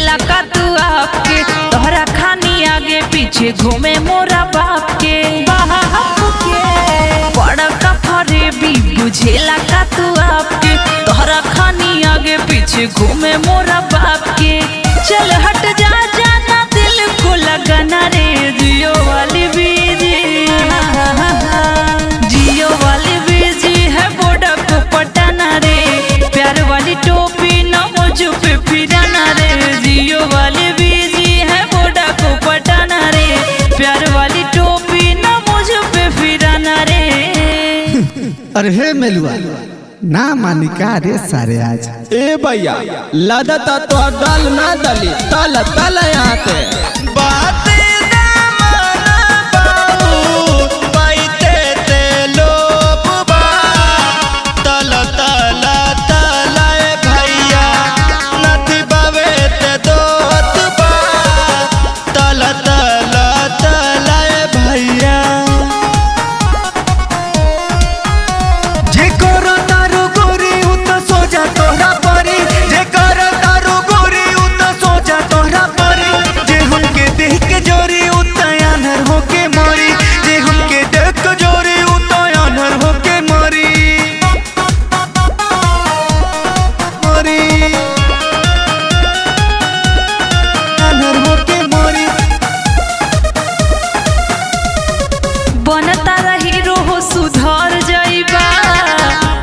बुझेला का तू आपके, तोहरा खानी आगे पीछे घूमे मोरा बाप के। बाप के बड़ा का फरेबी बुझेला का तू आपके, तोहरा खानी आगे पीछे घूमे मोरा बाप के। चल हट जा जाना दिल को लगाना रे, जियो वाली बीजी, जियो वाली बीजी है बोड़ा को पटाना रे, प्यार वाली टोपी न मुझ पे फिराना रे, जियो वाली बीजी है बोड़ा को पटाना रे, प्यार वाली टोपी न मुझ पे फिराना रे। अरे हे मेलुआ ना मानिका रे सारे आज। ए भैया लदता तो दल ना दली तल तल आते बात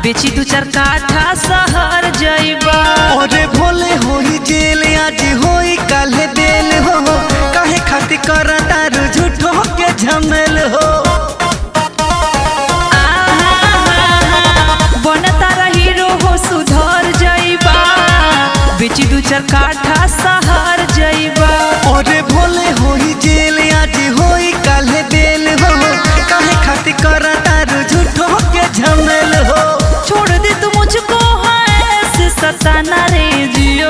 बेची दू चार काठा शहर जाइबा। अरे भोले होई जेल आज होई काले बेल हो, काहे खातिर कर तारू झूठो के झमेल हो। बनता हीरो हो सुधर जाइबा, बेची दू चार काठा शहर जाइबा। अरे भोले होई जेल आज होई काले बेल हो, काहे खातिर कर तारू झूठो के झमेल हो। छोड़ दे तू मुझको है ऐसे सताना रे, जियो